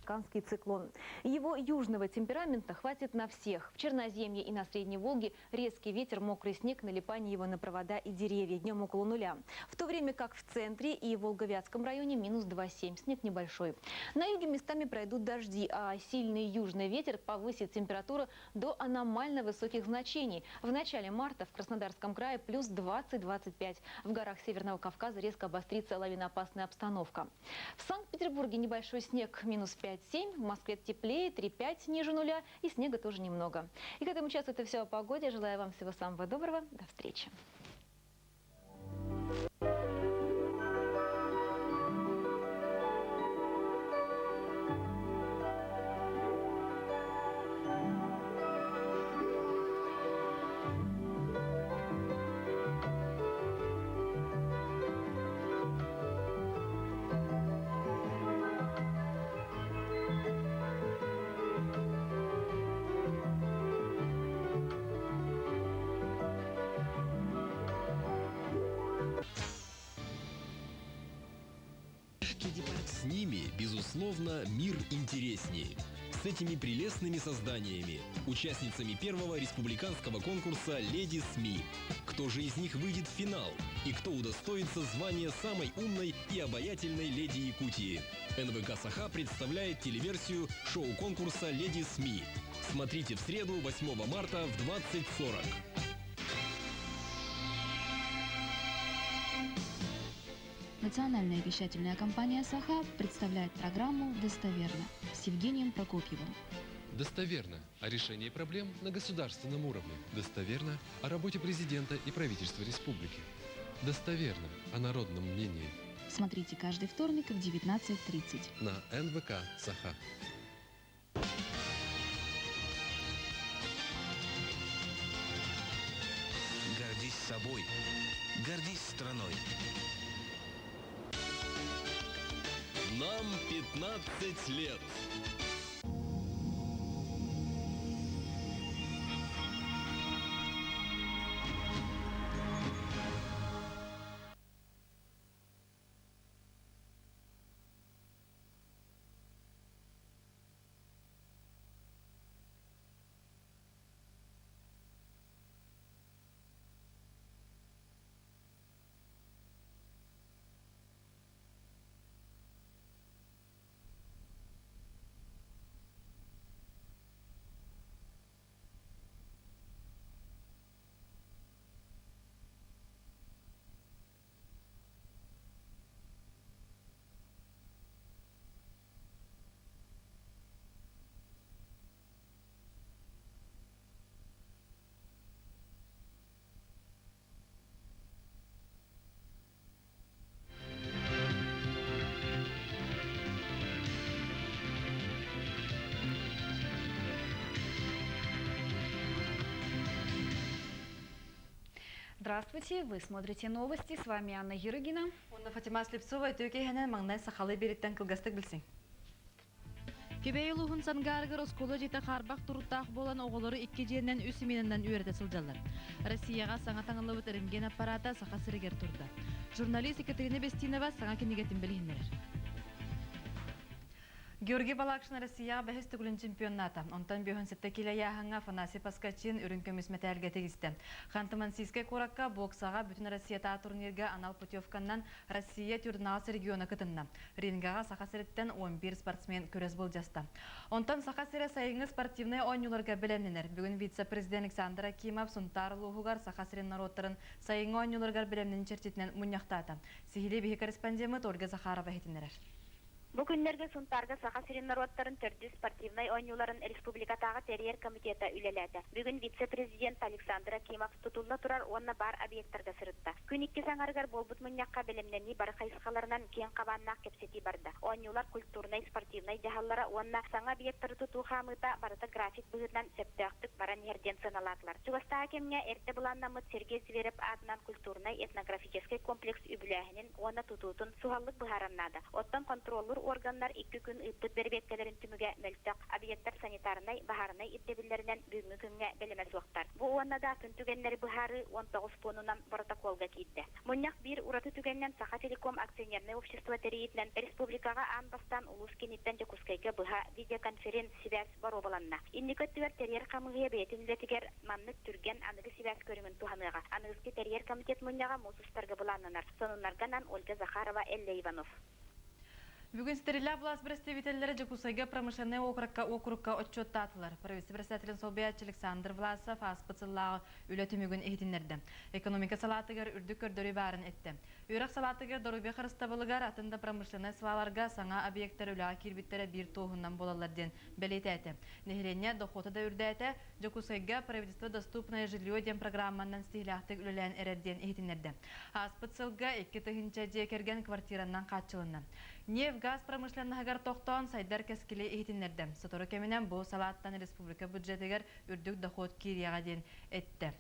Канский циклон. Его южного темперамента хватит на всех. В Черноземье и на Средней Волге резкий ветер, мокрый снег, налипание его на провода и деревья. Днем около нуля. В то время как в центре и Волговятском районе минус 2,7. Снег небольшой. На юге местами пройдут дожди, а сильный южный ветер повысит температуру до аномально высоких значений. В начале марта в Краснодарском крае плюс 20-25. В горах Северного Кавказа резко обострится лавиноопасная обстановка. В Санкт-Петербурге небольшой снег минус 5-7, в Москве теплее 3-5 ниже нуля и снега тоже немного. И к этому часу это все о погоде. Желаю вам всего самого доброго. До встречи. С ними, безусловно, мир интереснее. С этими прелестными созданиями, участницами первого республиканского конкурса «Леди СМИ». Кто же из них выйдет в финал? И кто удостоится звания самой умной и обаятельной леди Якутии? НВК «Саха» представляет телеверсию шоу-конкурса «Леди СМИ». Смотрите в среду, 8 марта в 20:40. Национальная вещательная компания «Саха» представляет программу «Достоверно» с Евгением Прокопьевым. Достоверно о решении проблем на государственном уровне. Достоверно о работе президента и правительства республики. Достоверно о народном мнении. Смотрите каждый вторник в 19:30. На НВК «Саха». Гордись собой. Гордись страной. Нам 15 лет. Здравствуйте, вы смотрите новости, с вами Анна Ерыгина. Уонна Фатима Слепцова үтүө киэһэнэн маҥнай сахалыы биэрииттэн кылгастык билсиҥ. Кэбээйи улууһун Сангаарыгар оскуола дьиэтэ хаарбах туруктаах буолан оҕолору икки дьиэнэн үс сменанан үөрэтэ сылдьаллар. Россияҕа саҥа таҥыллыбыт рентген аппарата Саха сиригэр турда. Журналист Екатерина Бестинова саҥа кинигэтин билиһиннэрэр. Георгий Балакшин Россияҕа бэһис төгүлүн чемпионнаата. Онтон бүһүн сэттэ киилэ ыйааһыҥҥа Афанасий Поскачин үрүҥ көмүс мэтээлгэ тигистэ. Ханты-Мансийскай куоракка боксаҕа Бүтүн Россиятааҕы турнирга анал путевканнан Россия Тюрнаус региона кытынна. Рингаҕа Саха сириттэн 11 спортсмен күрэс былдьаста. Онтон Саха сирэ сайыҥҥы спортивнай оонньууларга бэлэмнэнэр. Бүгүн вице-президент Александр Акимов Сунтаар улууһугар Саха сирин норуоттарын сайыҥҥы оонньууларыгар бэлэмнэнии чэрчитинэн мунньахтаата. Сиһилии биһи корреспондеммыт Ольга Захарова иһитиннэрэр. Бу күннэргэ Сунтаарга Саха сирин норуоттарын төрдүс спортивнай оонньууларын республикатааҕы тэрийэр комитета үлэлээтэ. Бүгүн вице-президент Александр Акимов тутулла турар уонна баар объектарга сырытта. Күн иккис аҥарыгар буолбут мунньахха бэлэмнэнии бары хайысхаларынан киэҥ хабааннаах кэпсэтии барда. Оонньуулар культурнай, спортивнай дьаһаллара уонна саҥа объектары тутуу хаамыыта барыта график быһыытынан сөптөөхтүк баран иһэр диэн сыаналаатылар. Чугастааҕы кэмҥэ эрдэ былааннаммыт Сергей Зверев аатынан культурнай-этнографическай комплекс үбүлээһинин уонна тутуутун суһаллык быһаарар наада. Оттон хонтуруоллуур органнар икки күн ыыппыт бэрэбиэркэлэрин түмүгэ мөлтөх. Объектар санитарнай, баһаарынай ирдэбиллэринэн бүгүҥҥү күҥҥэ бэлэмэ суохтар. Бу уонна да атын түгэннэри быһаарыы 19 пуонунан боротокуолга киирдэ. Мунньах биир ураты түгэнинэн Сахателеком акционернай общество тэрийиитинэн республикаҕа аан бастаан улуус кииниттэн Дьокуускайга быһа видеоконференц-сибээс боруобаланна. Инники өттүгэр тэрийэр хамыыһыйа бэйэтин үлэтигэр маннык түргэн аныгы сибээс көрүҥүн туһаныаҕа. Аныгыскы тэрийэр комитет мунньаҕа муус устарга былааннанар. Сонуннарга Ольга Захарова, Эллэ Иванов. Бүгүн ситэрилээх былаас бэрэстэбиитэллэрэ Дьокуускайга промышленнай уокурукка уокурукка отчуоттаатылар. Правительство председателин солбуйааччы Александр Власов ааспыт сыллааҕы үлэ түмүгүн иһитиннэрдэ. Экономика салаатыгар үрдүк көрдөрүү баарын эттэ. Үөрэх салаатыгар доруобуйа харыстабылыгар атын да промышленнай салааларга саҥа объектар үлэҕэ киирбиттэрэ биир туоһунан буолаллар диэн бэлиэтээтэ. Нэһилиэнньэ дохуота да үрдээтэ, Дьокуускайга правительство доступное жилье диэн программанан ситиһилээхтик үлэлээн эрэр диэн иһитиннэрдэ. Ааспыт сылга 2000 дьиэ кэргэн квартираннан хааччылынна. Нефть-газ промышленноһыгар тохтоон сайдар кэскили иһитиннэрдэ. Сотору кэминэн бу салааттан республика бюджетыгар үрдүк дохуот киириэҕэ диэн эттэ.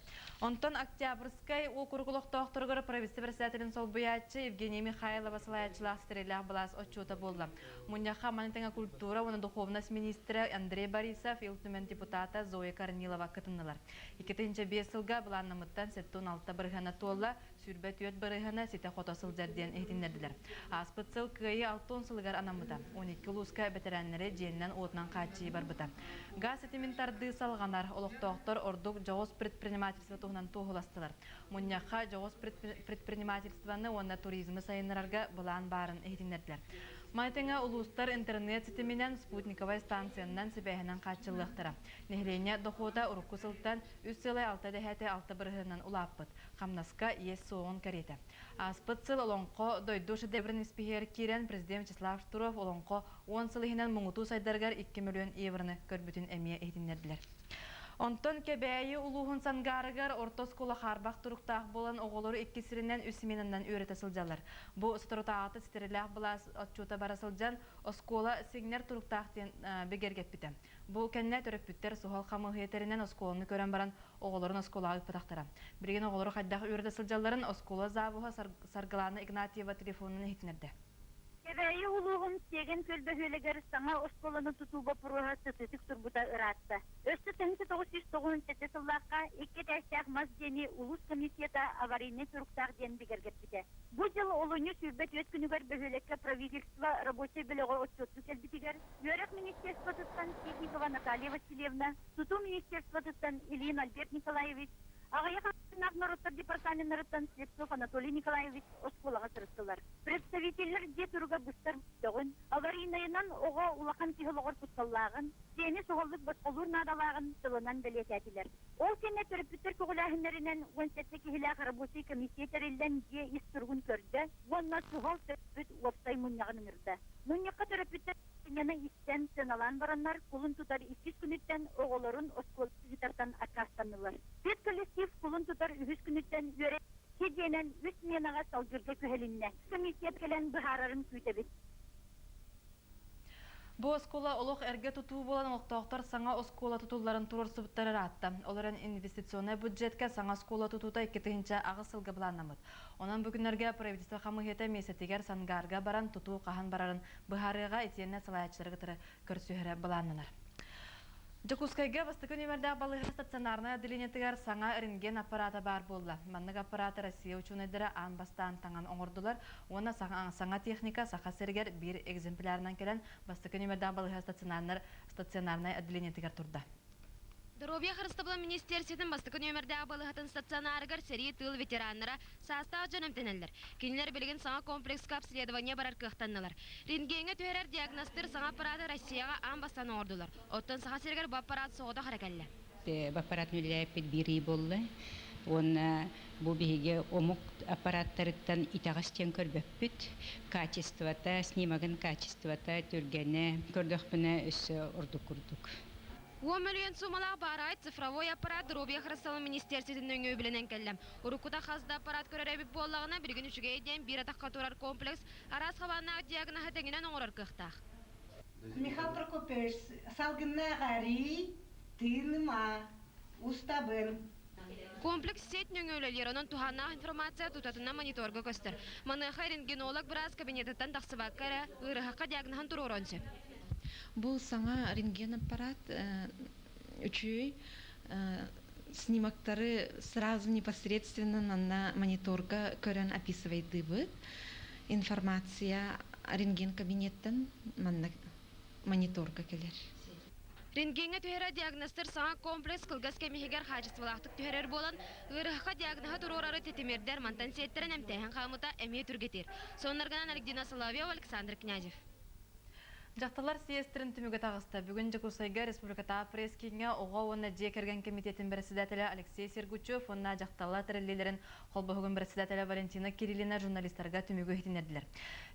Онтон Октябрьскай уокурук олохтоохторугар правительство председателин солбуйааччы Евгения Михайлова салайааччылаах ситэрилээх былаас отчуота буолла. Мунньахха маны тэҥэ культура уонна духовность министрэ Андрей Борисов, Ил Түмэн депутата Зоя Корнилова кытыннылар. 2005 сылга былааннамыттан 76 бырыһыана туолла, 24 бырыһыана ситэ-хото сылдьар диэн иһитиннэрдилэр. Ааспыт сыл Кыайыы 60 сылыгар анаммыта. 12 улууска бэтэрээннэри дьиэннэн-уотунан хааччыйыы барбыта. Газ ситимин тардыы салҕанар, олохтоохтор ордук дьоҕус предпринимательство туһунан туоһуластылар. Мунньахха дьоҕус предпринимательствоны уонна туризмы сайыннарарга былаан баарын иһитиннэрдилэр. Маны тэҥэ улуустар интернет ситиминэн, спутниковай станциянан сибээһинэн хааччыллыахтара. Нэһилиэнньэ дохуота урукку сылтан үс сылай алта дэһээти алта бырыһыанынан улааппыт. Хамнаска иэс суоҕун кэриэтэ. Ааспыт сыл Олоҥхо дойду шедеврин испииһигэр киирэн президент Вячеслав Штыров Олоҥхо уон сыл иһинэн муҥутуу сайдарыгар 2 мөлүйүөн евроны көрбүтүн эмиэ иһитиннэрдилэр. Онтон Кэбээйи улууһун Сангаарыгар орто оскуола хаарбах туруктаах буолан оҕолору икки сиринэн үс сменанан үөрэтэ сылдьаллар. Бу соторутааҕыта ситэрилээх былаас отчуота бара сылдьан оскуола сиҥнэр туруктаах диэн бигэргэппитэ. Бу кэннэ төрөппүттэр суһал хамыыһыйа тэринэн оскуоланы көрөн баран оҕолорун оскуолаҕа ыыппатахтара. Билигин оҕолору хайдах үөрэтэ сылдьалларын оскуола завуһа Саргылаана Игнатьева телефонунан иһитиннэрдэ. Кэбээйи улууһун Сиэгэн Күөл бөһүөлэгэр саҥа оскуоланы тутуу боппуруоһа сытыытык турбута ыраатта. Өссө 1997 сыллаахха икки этээстээх мас дьиэни улуус комиссията аварийнай туруктаах диэн бигэргэппитэ. Бу дьыл олунньу 24 күнүгэр бөһүөлэккэ правительство рабочай бөлөҕө отчуоттуу кэлбитигэр Үөрэх министерствотыттан Ситникова Наталья Васильевна, Тутуу министерствотыттан Ильин Альберт Николаевич, аҕыйах ахсааннаах норуоттар департаменнарыттан Слепцов Анатолий Николаевич оскуолаҕа сырыттылар. Представителлэр дьиэ туруга быстар мөлтөҕүн, аварийнайынан оҕо улахан киһи олоҕор кутталлааҕын, дьиэни суһаллык босхолуур наадалааҕын тылынан бэлиэтээтилэр. Ол кэннэ төрөппүттэр көҕүлээһиннэринэн 17 киһилээх рабочай комиссия тэриллэн дьиэ ис туругун көрдө уонна суһал төрөппүт уопсай мунньаҕын ыҥырда. Мунньахха төрөппүттэр сынньана истэн, сыаналаан бараннар, кулун тутар иккис күнүттэн оҕолорун оскуола ыытартан аккаастаннылар. Педколлектив кулун тутар үһүс күнүттэн үөрэ диэнэн үс сменаҕа салгыырга күһэлиннэ. Комиссия кэлэн быһаарарын күүтэбит. Бу оскуола олох эргэ тутуу буолан олохтоохтор саҥа оскуола тутулларын туруорсубуттар ыраатта. Ол эрэн инвестиционнай бюджетка саҥа оскуола тутуута 2008 сылга былааннаммыт. Онон бу күннэргэ правительство хамыыһыйата миэстэтигэр Сангаарга баран тутуу хаһан барарын быһаарыаҕа итиэннэ салайааччылары кытары көрсүһэрэ былааннанар. Дьокуускайга бастакы нүөмэрдээх балыыһа стационарнай отделениетыгар саҥа рентген аппарата баар буолла. Маннык аппараты Россия учуонайдара аан бастаан таҥан оҥордулар уонна саҥа техника Саха сиригэр биир экземплярынан кэлэн бастакы нүөмэрдээх балыыһа стационарнай отделениетыгар турда. Доруобуйа харыстабыла министиэрситин бастакы нүөмэрдээх балыыһатын стационарыгар сэрии тыыл ветераннара саастаах дьон эмтэнэллэр. Кинилэр билигин саҥа комплекска обследование барар кыахтаннылар. Рентгеҥҥэ түһэрэр диагностыыр саҥа аппараты Россияҕа аан бастаан оҥордулар. Оттон Саха сиригэр бу аппарат соҕотох эрэ кэллэ. Бу аппарат үлэлээппит биир ый буолла. Уонна бу биһиги омук аппараттарыттан итэҕэс диэн көрбөппүт. Качествота, снимогын качествота түргэнэ, көрдөхпүнэ өссө ордук курдук. Уон мөлүйүөн суумалаах баараҕай цифровой аппарат доруобуйа харыстабылын министиэрситин нөҥүө үбүлэнэн кэллэ. Уруккута хас да аппарат көрөр эбит буоллаҕына, билигин үчүгэй диэн биир атахха турар комплекс араас хабааннаах диагноһы тэҥинэн оҥорор кыахтаах. Михаил Прокопьевич, салгыннаах арий, тыыныма, устабын. Комплекс сеть нөҥүө үлэлиир, онон туһааннаах информация тутатына мониторга көстөр. Маныаха рентгенолог быраас кабинетыттан тахсыбакка эрэ ыарыһахха диагноһын туруоруон сөп. Бу саҥа рентген аппарат үчүгэй снимоктары сразу непосредственно манна мониторга көрөн описывайдыыбыт. Информация рентген кабинеттан манна мониторга кэлэр. Рентгеҥҥэ түһэрэр диагностар саҥа комплекс кылгас кэм иһигэр хаачыстыбалаахтык түһэрэр буолан, ыарыһахха диагноһы туруорары тэтимирдэр, мантан сиэттэрэн эмтээһин хаамыыта эмиэ түргэтиир. Сонунаргынан Александра Соловьева, Александр Князев. Дьахталлар съезтэрин түмүгэ таҕыста. Бүгүн Дьокуускайга республикатааҕы пресс-кииҥҥэ оҕо уонна дьиэ кэргэн кэмитиэтин бэрэссэдээтэлэ Алексей Сергучев уонна дьахталлар тэриллиилэрин Холбоһугун председателэ Валентина Кириллина журналистарга түмүгү иһитиннэрдилэр.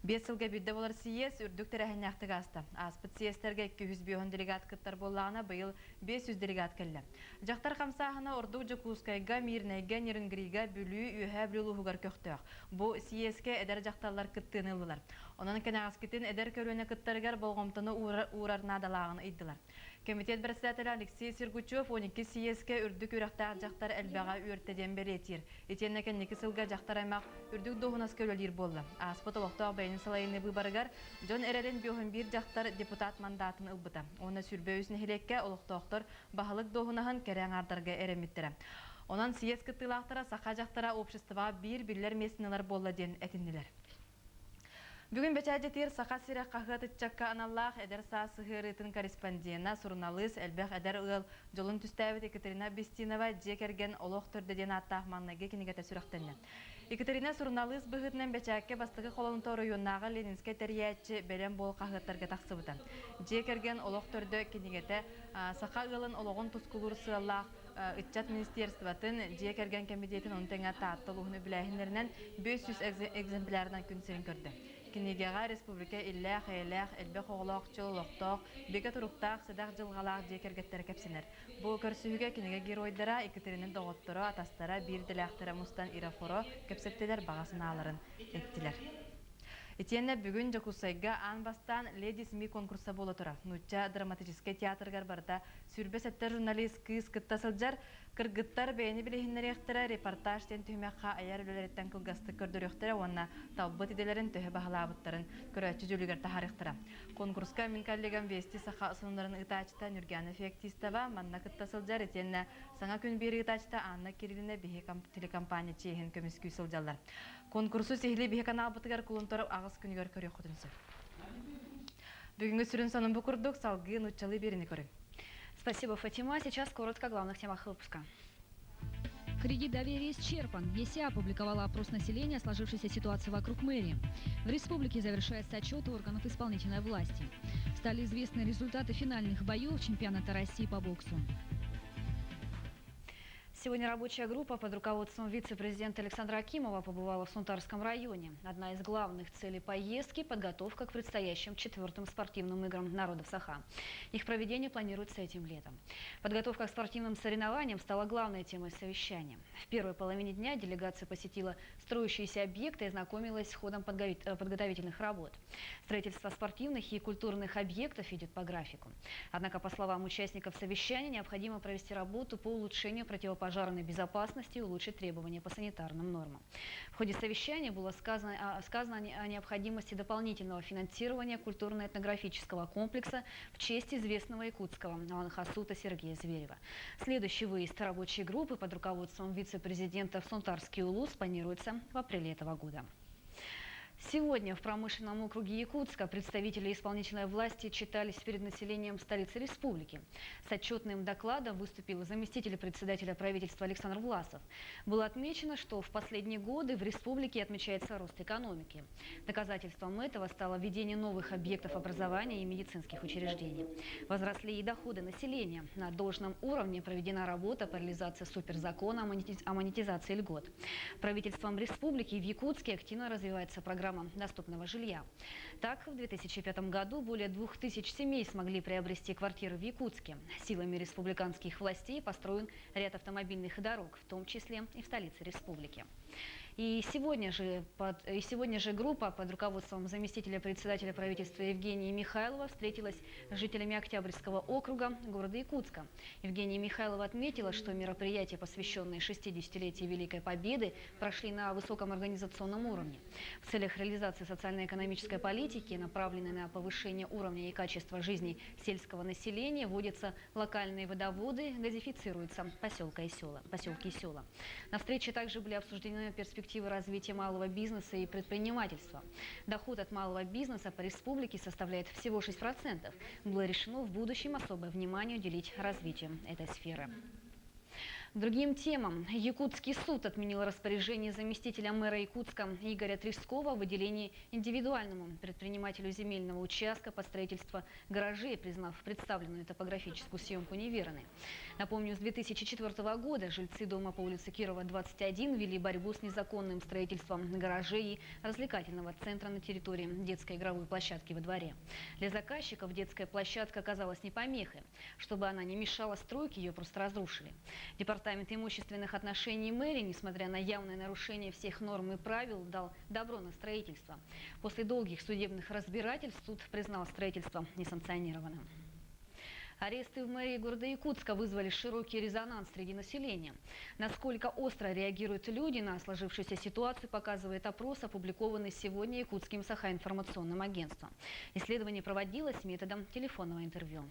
Биэс сылга биирдэ буолар сийиэс үрдүк тэрээһиннээхтик ааста. Ааспыт сийиэстэргэ 205 делегат кыттар буоллаҕына, быйыл 500 делегат кэллэ. Дьахтар хамсааһына ордук Дьокуускайга, Мирнэйгэ, Нерюнгрига, Бүлүү, Үөһээ Бүлүү улууһугар көхтөөх. Бу сийиэскэ эдэр дьахталлар кыттыыны ыллылар. Онон кэнэҕэскитин эдэр көлүөнэ кыттарыгар болҕомтону уурар наадалааҕын ыйдылар. Кэмитиэт председателэ Алексей Сергучев 12 сийиэскэ үрдүк үөрэхтээх дьахтар элбэҕэ үөртэ диэн бэлиэтиир. Итиэннэ кэнники сылга дьахтар аймах үрдүк дуоһунаска үлэлиир буолла. Ааспыт олохтоох бэйэни салайыныы быыбарыгар дьон эрэлин биоһун биир дьахтар депутат мандатын ылбыта. Уонна 23 нэһилиэккэ олохтоохтор баһылык дуоһунаһын кэрэ аҥаардарга эрэммиттэрэ. Онон съезд кыттыылаахтара саха дьахтара обществоҕа биир биллэр миэстэни ылар буолла диэн этиннилэр. Бүгүн бэчээт Саха сирэ хаһыат ыччакка аналлаах эдэр саас сыһыарыытын корреспондена, суруналыыс, элбэх эдэр ыал дьолун түстээбит Екатерина Бестинова дьиэ кэргэн олох төрдө диэн ааттаах маҥнайгы кинигэтэ сүрэхтэннэ. Екатерина суруналыыс быһыытынан бэчээккэ бастакы холонута оройуоннааҕы Ленинскэй тэрийээччи бэлэм буол хаһыаттарга тахсыбыта. Дьиэ кэргэн олох төрдө кинигэтэ саха ыалын олоҕун тускулуур сыаллаах Ыччат министерствотын, дьиэ кэргэн кэмитиэтин ону тэҥэ Таатта улууһун үбүлээһиннэринэн 500 экземплярынан күн сирин көрдө. Кинигэҕэ республика иллээх-эйэлээх, элбэх оҕолоох, чөл олохтоох, бигэ туруктаах, сэдэх дьылҕалаах дьиэ кэргэттэрэ кэпсэнэр. Бу көрсүһүүгэ кинигэ геройдара, Екатерина доҕотторо, атастара, биир идэлээхтэрэ мустан ирэ-хоро кэпсэттилэр, баҕа санааларын эттилэр. Итиэннэ бүгүн Дьокуускайга аан бастаан «Леди СМИ» конкурса буола турар. Нуучча драматическай театрыгар барыта 27 журналист кыыс кытта сылдьар. Кыргыттар бэйэни билиһиннэриэхтэрэ, репортаж диэн түһүмэххэ айар үлэлэриттэн кылгастык көрдөрүөхтэрэ уонна талбыт идэлэрин төһө баһылаабыттарын көрөөччү дьүүлүгэр таһаарыахтара. Конкурска мин коллегам Вести Саха сонуннарын ыытааччыта Нюргана Феоктистова манна кытта сылдьар итиэннэ Саҥа күн биэрии ыытааччыта Анна Кириллина биһи телекомпания чиэһин көмүскүү сылдьаллар. Конкурсу сиһилии биһи каналбытыгар кулун тутар аҕыс күнүгэр көрүөххүтүн сөп. Бүгүҥҥү сүрүн сонун бу курдук, салгыы нууччалыы биэриини көрүҥ. Спасибо, Фатима. Сейчас коротко о главных темах выпуска. Кредит доверия исчерпан. ЕСИА опубликовала опрос населения о сложившейся ситуации вокруг мэрии. В республике завершается отчет органов исполнительной власти. Стали известны результаты финальных боев чемпионата России по боксу. Сегодня рабочая группа под руководством вице-президента Александра Акимова побывала в Сунтарском районе. Одна из главных целей поездки – подготовка к предстоящим четвертым спортивным играм народов Саха. Их проведение планируется этим летом. Подготовка к спортивным соревнованиям стала главной темой совещания. В первой половине дня делегация посетила строящиеся объекты и ознакомилась с ходом подготовительных работ. Строительство спортивных и культурных объектов идет по графику. Однако, по словам участников совещания, необходимо провести работу по улучшению противопожарной безопасности и улучшить требования по санитарным нормам. В ходе совещания было сказано о необходимости дополнительного финансирования культурно-этнографического комплекса в честь известного якутского олоҥхоһута Сергея Зверева. Следующий выезд рабочей группы под руководством вице-президента в Сунтарский улус планируется в апреле этого года. Сегодня в промышленном округе Якутска представители исполнительной власти отчитались перед населением столицы республики. С отчетным докладом выступил заместитель председателя правительства Александр Власов. Было отмечено, что в последние годы в республике отмечается рост экономики. Доказательством этого стало введение новых объектов образования и медицинских учреждений. Возросли и доходы населения. На должном уровне проведена работа по реализации суперзакона о монетизации льгот. Правительством республики в Якутске активно развивается программа доступного жилья. Так, в 2005 году более 2000 семей смогли приобрести квартиры в Якутске. Силами республиканских властей построен ряд автомобильных дорог, в том числе и в столице республики. И сегодня же группа под руководством заместителя председателя правительства Евгении Михайлова встретилась с жителями Октябрьского округа города Якутска. Евгения Михайлова отметила, что мероприятия, посвященные 60-летию Великой Победы, прошли на высоком организационном уровне. В целях реализации социально-экономической политики, направленной на повышение уровня и качества жизни сельского населения, вводятся локальные водоводы, газифицируются поселки и села. На встрече также были обсуждены перспективы развития малого бизнеса и предпринимательства. Доход от малого бизнеса по республике составляет всего 6%. Было решено в будущем особое внимание уделить развитию этой сферы. Другим темам. Якутский суд отменил распоряжение заместителя мэра Якутска Игоря Трескова о выделении индивидуальному предпринимателю земельного участка под строительство гаражей, признав представленную топографическую съемку неверной. Напомню, с 2004 года жильцы дома по улице Кирова, 21 вели борьбу с незаконным строительством гаражей и развлекательного центра на территории детской игровой площадки во дворе. Для заказчиков детская площадка оказалась не помехой. Чтобы она не мешала стройке, ее просто разрушили. Департамент имущественных отношений мэрии, несмотря на явное нарушение всех норм и правил, дал добро на строительство. После долгих судебных разбирательств суд признал строительство несанкционированным. Аресты в мэрии города Якутска вызвали широкий резонанс среди населения. Насколько остро реагируют люди на сложившуюся ситуацию, показывает опрос, опубликованный сегодня Якутским Саха-информационным агентством. Исследование проводилось методом телефонного интервью.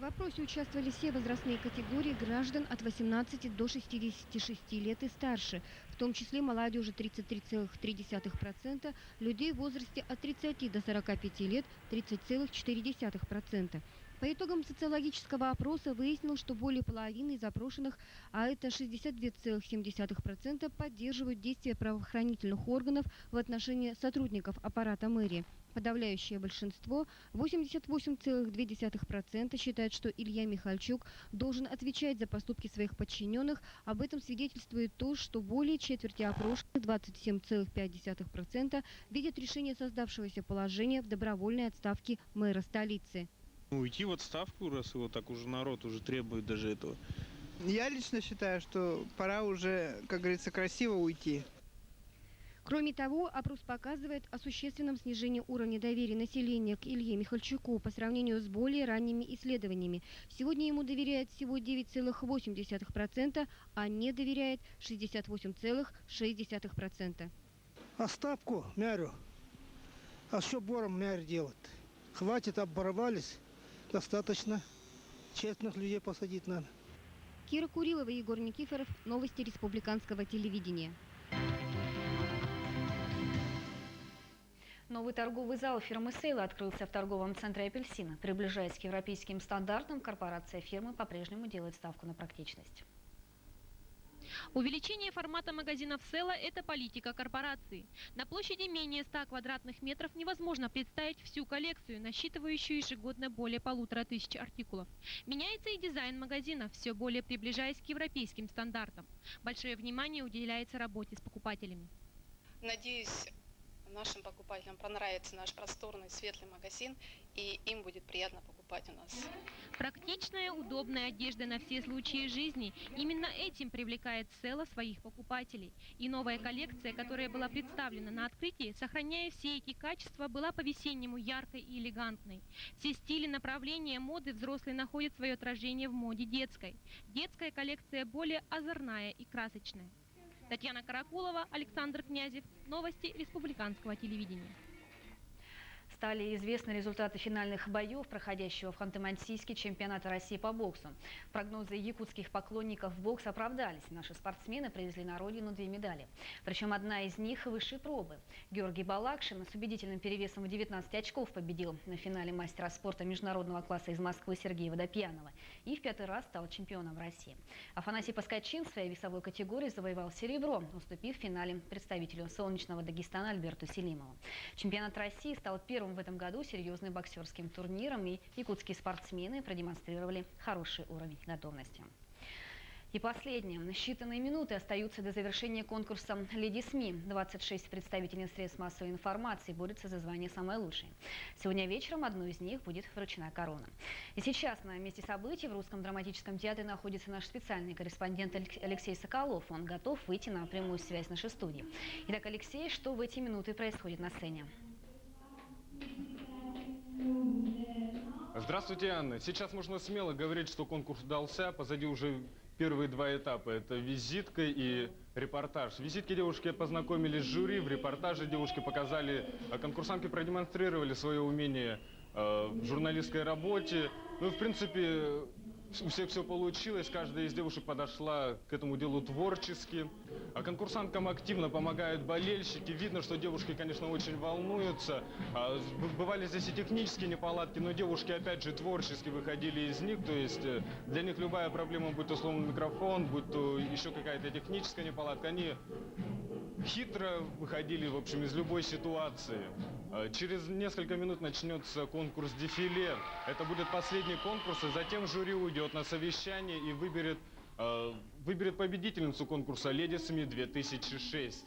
В опросе участвовали все возрастные категории граждан от 18 до 66 лет и старше, в том числе молодежи 33,3%, людей в возрасте от 30 до 45 лет 30,4%. По итогам социологического опроса выяснилось, что более половины из опрошенных, а это 62,7%, поддерживают действия правоохранительных органов в отношении сотрудников аппарата мэрии. Подавляющее большинство, 88,2%, считает, что Илья Михальчук должен отвечать за поступки своих подчиненных. Об этом свидетельствует то, что более четверти опрошенных, 27,5%, видят решение создавшегося положения в добровольной отставке мэра столицы. Ну, уйти в отставку, раз его так уже народ уже требует даже этого. Я лично считаю, что пора уже, как говорится, красиво уйти. Кроме того, опрос показывает о существенном снижении уровня доверия населения к Илье Михальчуку по сравнению с более ранними исследованиями. Сегодня ему доверяет всего 9,8%, а не доверяет 68,6%. Отставку мэру. А что бором мэр делать? Хватит, обворовались. Достаточно. Честных людей посадить надо. Кира Курилова, Егор Никифоров. Новости республиканского телевидения. Новый торговый зал фирмы «Сейла» открылся в торговом центре «Апельсин». Приближаясь к европейским стандартам, корпорация фирмы по-прежнему делает ставку на практичность. Увеличение формата магазинов Села – это политика корпорации. На площади менее 100 квадратных метров невозможно представить всю коллекцию, насчитывающую ежегодно более 1500 артикулов. Меняется и дизайн магазина, все более приближаясь к европейским стандартам. Большое внимание уделяется работе с покупателями. Надеюсь, нашим покупателям понравится наш просторный, светлый магазин, и им будет приятно покупать у нас. Практичная, удобная одежда на все случаи жизни. Именно этим привлекает Села своих покупателей. И новая коллекция, которая была представлена на открытии, сохраняя все эти качества, была по-весеннему яркой и элегантной. Все стили, направления моды взрослые находят свое отражение в моде детской. Детская коллекция более озорная и красочная. Татьяна Каракулова, Александр Князев. Новости республиканского телевидения. Стали известны результаты финальных боев, проходящего в Ханты-Мансийске чемпионата России по боксу. Прогнозы якутских поклонников бокса оправдались. Наши спортсмены привезли на родину две медали. Причем одна из них высшей пробы. Георгий Балакшин с убедительным перевесом в 19 очков победил на финале мастера спорта международного класса из Москвы Сергея Водопьянова и в пятый раз стал чемпионом России. Афанасий Поскачин в своей весовой категории завоевал серебро, уступив в финале представителю солнечного Дагестана Альберту Селимову. Чемпионат России стал первым в этом году серьезным боксерским турниром, и якутские спортсмены продемонстрировали хороший уровень готовности. И последнее. Считанные минуты остаются до завершения конкурса «Леди СМИ». 26 представительниц средств массовой информации борются за звание самой лучшей. Сегодня вечером одной из них будет вручена корона. И сейчас на месте событий в Русском драматическом театре находится наш специальный корреспондент Алексей Соколов. Он готов выйти на прямую связь с нашей студией. Итак, Алексей, что в эти минуты происходит на сцене? Здравствуйте, Анна. Сейчас можно смело говорить, что конкурс удался. Позади уже первые два этапа. Это визитка и репортаж. В визитке девушки познакомились с жюри, в репортаже девушки показали, конкурсантки продемонстрировали свое умение в журналистской работе. Ну, в принципе, у всех все получилось, каждая из девушек подошла к этому делу творчески. А конкурсанткам активно помогают болельщики. Видно, что девушки, конечно, очень волнуются. Бывали здесь и технические неполадки, но девушки, опять же, творчески выходили из них. То есть для них любая проблема, будь то сломан микрофон, будь то еще какая-то техническая неполадка, они хитро выходили, в общем, из любой ситуации. Через несколько минут начнется конкурс дефиле. Это будет последний конкурс, и затем жюри уйдет на совещание и выберет победительницу конкурса «Леди СМИ 2006».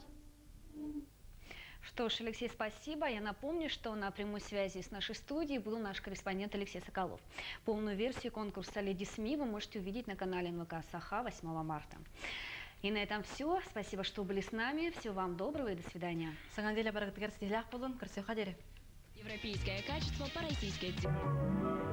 Что ж, Алексей, спасибо. Я напомню, что на прямой связи с нашей студией был наш корреспондент Алексей Соколов. Полную версию конкурса «Леди СМИ» вы можете увидеть на канале НВК Саха 8 марта. И на этом все. Спасибо, что были с нами. Всего вам доброго и до свидания. Европейское качество по российской цене.